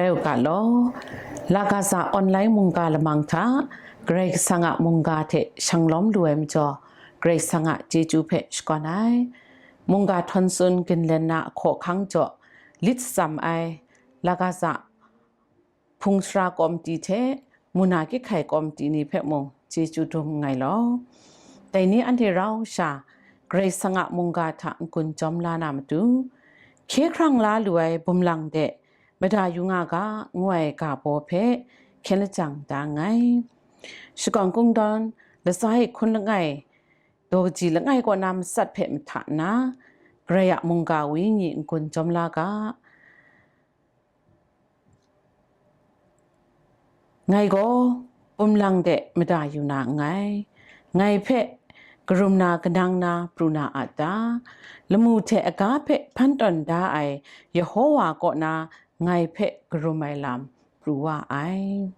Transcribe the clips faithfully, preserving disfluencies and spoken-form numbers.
Rai u ga law, Lagaza online mungga lamang hta Karai Kasang a mungga hte shanglawm lu ai majaw, Karai Kasang a chyeju hpe shakawn ai. Mungga htawn tsun ginlen na ahkaw ahkang jaw lit shatsam ai Lagaza hpung sara kawmti hte muna kyik hkai kawmti ni hpe mung chyeju dum nngai law. Dai ni anhte rau sha, Karai Kasang a mungga hta n-gun jawm la na matu, hkye hkrang la lu ai bumlang de mada yu nga ga, ngu ai ga baw hpe hkyen lajang da nngai. Shakawn Kungdawn latsa e hkun langai, daw kaji langai kaw na matsat hpe mahta nna, Karai a mungga wenyi n-gun jawm la ga. Ngai gaw bumlang de mada yu na nngai. Ngai hpe karum na kanang na pru na a ta? Lamu hte aga hpe hpan tawn da ai Yehowa kaw na ngai hpe karum ai lam pru wa ai.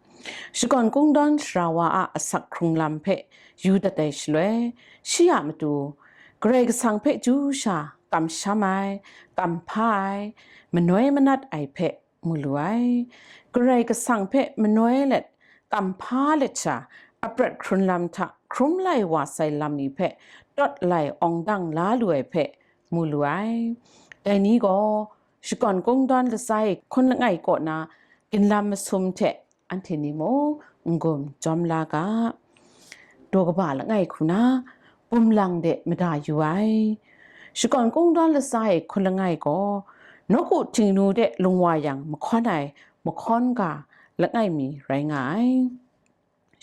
Shakawn Kungdawn sara wa a asak hkrung lam hpe yu dat ai shaloi, shi a matu Karai Kasang hpe chyu sha kamsham ai, kamhpa ai, manoi manat ai hpe mu lu ai. Karai Kasang hpe manoi let, kamhpa let sha, aprat hkrun lam hta hkrum lai wa sai lam ni hpe tawt lai awng dang la lu ai hpe mu lu ai. Dai ni gaw, Shakawn Kungdawn latsa e hkun langai kaw na ginlam masum hte anhte ni mung n-gun jawm la ga. Daw kaba langai hku na bumlang de mada yu ai. Shakawn Kungdawn latsa e hkun langai gaw, nawku htingnu de lung wa yang mahkawn ai mahkawn ga langai mi rai nga ai.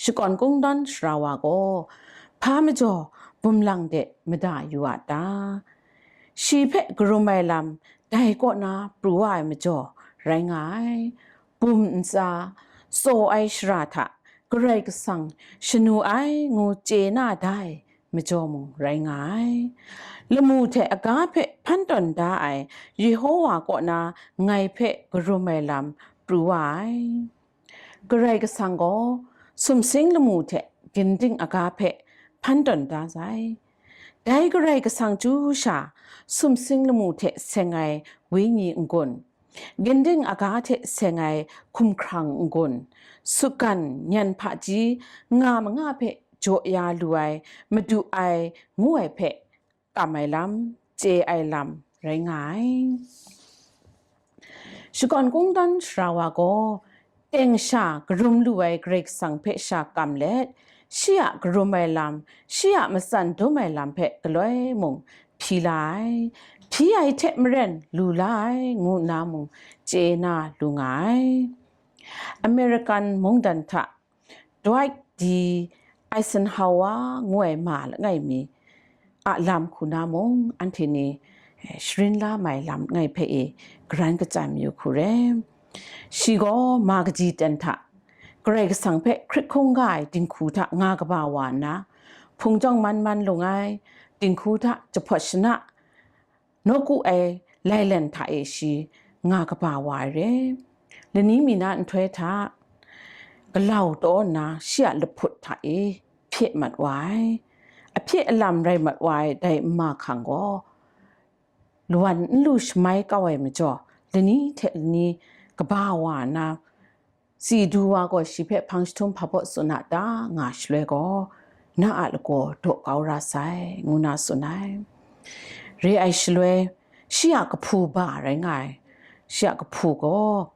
Shakawn Kungdawn sara wa gaw, hpa majaw bumlang de mada yu a ta? Shi hpe karum ai lam dai kaw na pru wa ai majaw rai nga ai. Bum ntsa, tsaw ai shara hta Karai Kasang shanu ai ngu chye na da ai majaw mung rai nga ai. Lamu hte aga hpe hpan tawn da ai Yehowa kaw na ngai hpe karum ai lam pru wa ai. Karai Kasang gaw sumsing lamu hte ginding aga hpe hpan tawn da sai. Dai Karai Kasang chyu sha, sumsing lamu hte seng ai wenyi n-gun, ginding aga hte seng ai hkumhkrang n-gun, sutgan nyan hpaji nga manga hpe jaw ya lu ai, madu ai, ngu ai hpe kam ai lam, chye ai lam rai nga ai. Shakawn Kungdawn sara wa gaw, teng sha karum lu ai Karai Kasang hpe sha kam let, shi a karum ai lam, shi a matsan dum ai lam hpe galoi mung hpyi la ai, hpyi ai hte maren lu la ai, ngu nna mung chye na lu nga ai. American mungdan hta Dwight D. Eisenhower ngu ai ma langai mi a lam hku na mung, anhte ni, eh, sharin la mai lam langai hpe e garan kachyan mayu hku re. Shi gaw ma kaji ten hta Karai Kasang hpe hkrit hkungga ai dinghku hta nga kaba wa nna, hpung jawng man man lung ai, dinghku hta jahpawt shana, nawku ai lailen hta e shi nga kaba wa ai re. Lani mi na nhtoi hta, galau taw nna shi a lahput hta e hpye mat wa ai. Ahpye alam rai mat wa ai dai nma hkang gaw, lawan n lu shamai kau ai majaw, lani hte lani kaba wa na, si du wa gaw shi hpe hpang jahtum hpa baw tsun a ta nga shaloi gaw, na a lagaw daw kau ra sai, ngu na tsun ai. Re ai shaloi, shi a kahpu ba rai nga ai, shi a kahpu gaw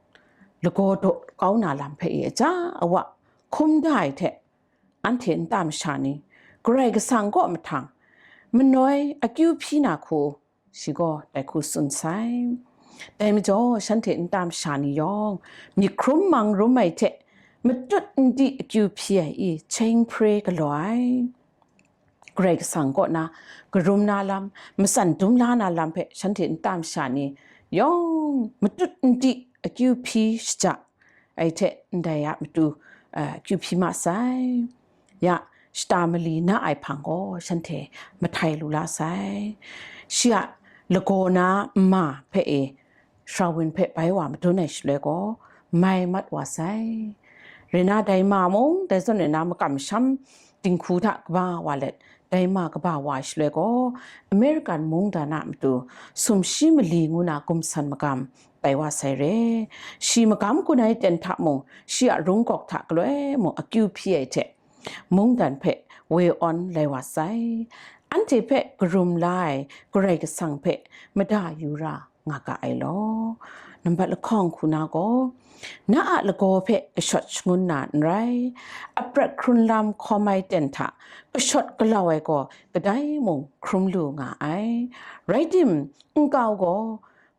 lagaw daw kau na lam hpe e aja awa hkum da ai hte, anhte nta masha ni Karai Kasang kaw mahtang manoi akyu hpyi na hku, shi gaw dai hku tsun sai. Dai majaw, shanhte nta masha ni yawng, myit hkrum mang rum ai hte matut n di akyu hpyi ai i, chyeng hpre galaw ai. Karai Kasang kaw na karum na lam, matsan dum la na lam hpe shanhte nta masha ni yawng matut n di akyu hpyi shaja ai hte, ndai a matu, eh, akyu hpyi ma sai. Ya, shata mali na ai hpang gaw shanhte mahtai lu la sai. Shi a lagaw na nma hpe e, Sharawun hpe bai wa madun ai shaloi gaw, mai mat wa sai. Rai na, dai ma mung, dai zawn rai na, makam masham dinghku hta kaba wa let, dai ma kaba wa ai shaloi gaw, American mungdan a matu sumshi mali ngu na gumsan magam tai wa sai re. Shi magam gun ai ten hta mung, shi a rungkawk hta galoi mung akyu hpyi ai hte, mungdan hpe woi awn lai wa sai. Anhte hpe karum la ai Karai Kasang hpe mada yu ra nga ga ai law. Nambat lahkawng hku na gaw, na a lagaw hpe kashawt shangun na n rai, aprat hkrun lam hkawm ai ten hta kashawt galau ai gaw kadai mung hkrum lu nga ai. Rai tim, nkau gaw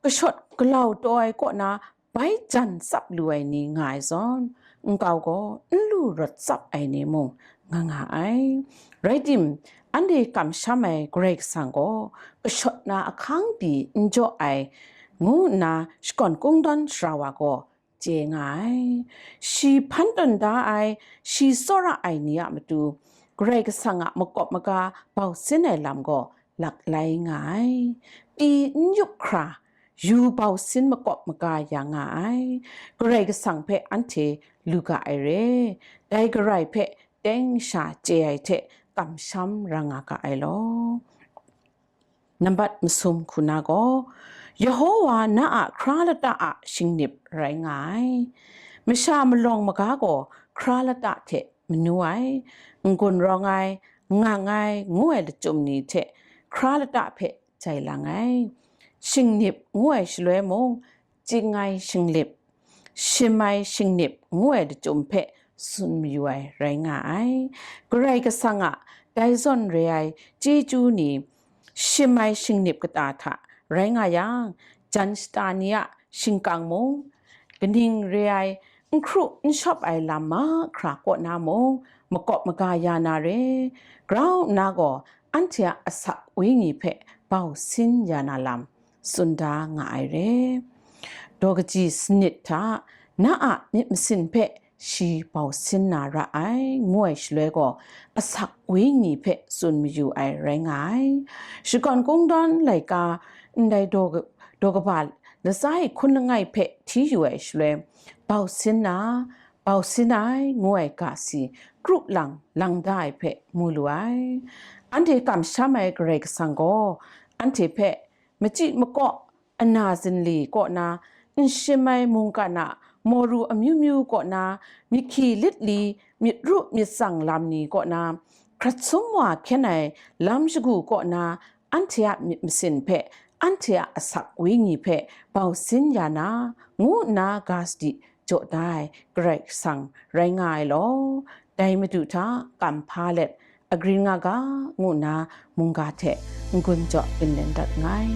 kashawt galau taw ai kaw na bai jan tsap lu ai ni nga ai zawn, nkau gaw n lu rawt tsap ai ni mung nga nga ai. Rai tim, anhte kamsham ai Karai Kasang gaw kashawt na ahkang pyi n jaw ai, ngu nna shakawn kungdawn sara wa gaw chye nga ai. Shi hpan tawn da ai, shi tsawra ai ni a matu, Karai Kasang a makawp maga bau sin ai lam gaw laklai nga ai. Pyi n yup hkra, yu bau sin makawp maga ya nga ai. Karai Kasang hpe anhte lu ga ai re. Dai Karai hpe teng sha chye ai hte kamsham ra nga ga ai law. Nambat masum hku na gaw, Yehowa na a hkra lata a shingnip rai nga ai. Masha malawng maga gaw hkra lata hte manu ai, n-gun rawng ai, ngang ai, ngu ai lachyum ni hte hkra lata hpe jai lang ai. Shingnip ngu ai shaloi mung, ching ai shinglip, shim ai shingnip ngu ai lachyum hpe tsun mayu ai rai nga ai. Karai Kasang a dai zawn re ai chyeju ni, shim ai shingnip kata hta rai nga yang, jan shata ni a shingkang mung, kaning re ai, n hkru n shawp ai lam mahkra kaw na mung, makawp maga ya na re, grau nna gaw anhte a asak wenyi hpe bau sin ya na lam tsun da nga ai re. Daw kaji sanit hta, na a myit masin hpe shi bau sin na ra ai, ngu ai shaloi gaw, asak wenyi hpe tsun mayu ai rai nga ai. Shakawn kungdawn laika ndai daw ka-, daw kaba latsa e hkun langai hpe hti yu ai shaloi, bau sin na, bau sin ai, ngu ai ga si kru lang lang da ai hpe mu lu ai. Anhte kamsham ai Karai Kasang gaw, anhte hpe machyi makaw, ana zinli kaw na, n shim ai mungkan a mawru amyu myu kaw na, myit hkyi lit li, myit ru myit tsang lam ni kaw na, hkrat sum wa hkyen ai lam shagu kaw na, anhte a myit masin hpe, anhte a asak wenyi hpe bau sin ya na, ngu nna ga sadi jaw da ai Karai Kasang rai nga ai law. Dai Madu hta kam hpa let, agrin nga ga, ngu nna mungga hte n-gun jaw byin len dat nngai.